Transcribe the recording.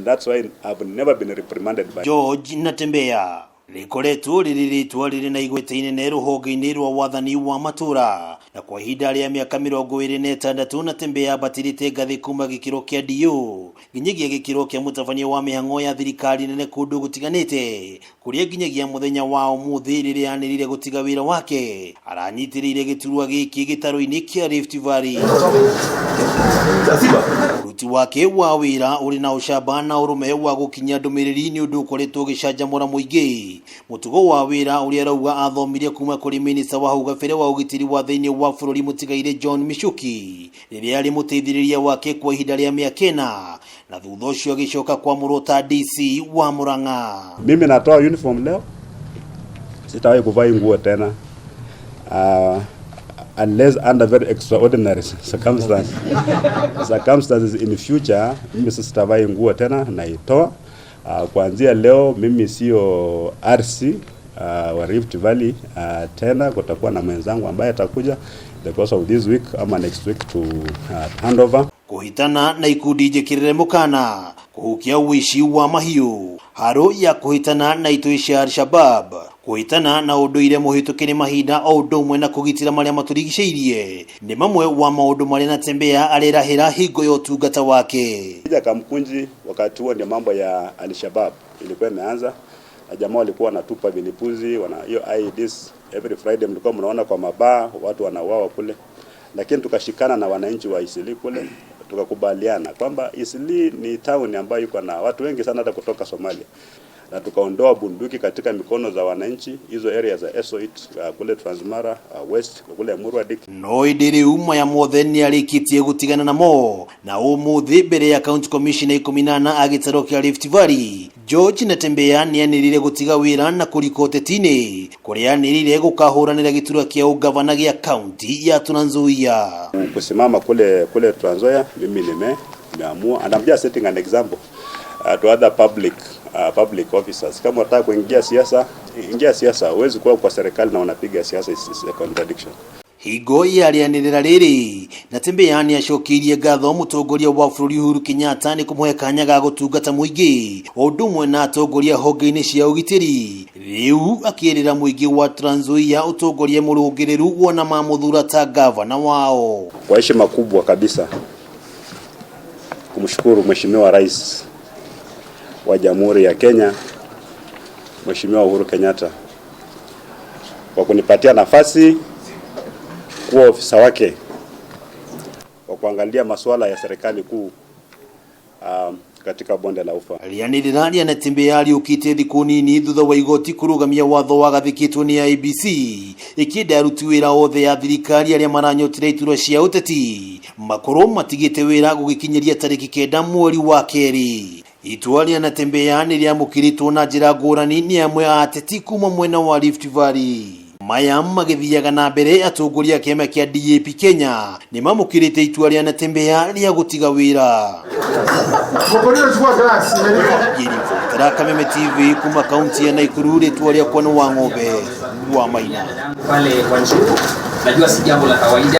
that's why I've never been reprimanded by George Natembeya rĩkoretwo rĩrĩ rĩtwa rĩrĩ na igweta inene rũhonge-inĩ rwa wathani wa matũra, na kwa ihinda rĩa mĩaka 26 Natembeya ambatĩrĩte ngathĩ kuma gĩkĩro kĩa DO nginyagia gĩkĩro kĩa mũtabania wa mĩhang'o ya thirikari nene kũndũ gũtiganĩte, kũrĩa nginyagia mũthenya wa ũmũthĩ rĩrĩa anĩrĩire gũtiga wĩra wake aranyitĩrĩire gĩturwa gĩkĩ gĩtarũ-inĩ kĩa Rift Valley. Ũruti wake wa wĩra ũrĩ na ũcamba na ũrũme wa gũkinyia ndũmĩrĩri nĩ ũndũ ũkoretwo ũgĩcanjamũra mũingĩ. Mũtugo wa wĩra ũrĩa arauga athomire kuma kũrĩ minista wa hau gabere wa ũgitĩri wa thĩinĩ wa bũrũri mũtigaire John Michuki rĩrĩa arĩ mũteithĩrĩria wake kwa ihinda rĩa mĩaka 4, na thutha ũcio agĩcoka kwamũrwo ta DC wa Murang'a. Mimi natoa uniform leo, sitawahi kuvaa nguo tena unless under very extraordinary circumstances in future. Mimi sitavaa nguo tena, naitoa. Kuanzia leo mimi sio RC wa Rift Valley tena. Kutakuwa na mwenzangu ambaye atakuja the course of this week ama next week to hand over. Kuhitana na ikundi njikirire mukana kuhukia ũici wa mahiũ, haro ya kuhitana na itoi cia Al-Shabab, kuhitana na ũndũire mũhĩtũke nĩ mahinda o ũndũ ũmwe na kũgitĩra marĩa matũrigicĩirie nĩ mamwe wa maũndũ marĩa Natembeya arerahĩra hingo ya ũtungata wake. Kija Kamkunji wakati huo ndio mambo ya Al-Shabab ilikuwa imeanza na jamaa walikuwa wanatupa vilipuzi, wana hiyo IEDs every Friday mlikuwa mnaona kwa mabaa watu wanauawa kule, lakini tukashikana na wananchi wa Eastleigh kule, tukakubaliana kwamba Eastleigh ni town ambayo iko na watu wengi sana hata kutoka Somalia, na tukaondoa bunduki katika mikono za wananchi hizo area za Esoit, kule Transmara West, kule Murwadik. No ĩndĩ rĩu maya mothe nĩ arĩkĩtie gũtigana namo, na ũmũthĩ mbere ya county commissioner 14 a gĩtarũ kĩa Rift Valley, George Natembeya nĩ anĩrĩire gũtiga wĩra na kũrika ũteti-inĩ kũrĩa anĩrĩire gũkahũranĩra gĩturwa kĩa ũgavana gĩa kaunti ya Trans Nzoia. Kusimama kule Trans Nzoia, mimi nimeamua and I'm just setting an example to other public officers. Kama unataka kuingia siasa, ingia siasa. Huwezi kuwa kwa serikali na unapiga siasa, it's a contradiction. Hingo ya rĩanĩrĩra rĩrĩ, Natembeya nĩ acokeirie ngatho mũtongoria wa bũrũri Uhuru Kenyatta nĩ kũmũhe kanya ga gũtungata mũingĩ o ũndũ ũmwe na atongoria honge-inĩ cia ũgitĩri, rĩu akĩrĩra mũingĩ wa Trans Nzoia ũtongoria mũrũngĩrĩru wona mamũthura ta gavana wao. Kwa heshima kubwa kabisa kumshukuru Mheshimiwa Rais wa Jamhuri ya Kenya, Mheshimiwa Uhuru Kenyatta, kwa kunipatia nafasi kuwa ofisa wake wa kuangalia masuala ya serikali kuu katika bonde la Ufa. Rĩanĩrĩra rĩa Natembeya rĩũkĩte thikũ nini thutha wa igoti kũrũgamia watho wagathĩkĩtwo nĩ IEBC ĩkĩenda aruti wĩra othe a thirikari arĩa maranyotera iturwa cia ũteti makorwo matigĩte wĩra gũgĩkinyĩria tarĩki 9 mweri wa 2. Itua rĩa Natembeya nĩ rĩamũkĩrĩtwo na njĩra ngũrani nĩ amwe a ateti kuma mwena wa Rift Valley. Maya magĩthiaga na mbere, atongoria a kĩama kĩa DAP Kenya nĩ mamũkĩrĩte itua rĩa Natembeya rĩa gũtiga wĩra. Ngĩribotera Kameme TV kuma kaunti ya Nakuru, rĩtwa rĩakwa nĩ Wang'ombe wa Maina. Pale Wanjiru, najua si jambo la kawaida.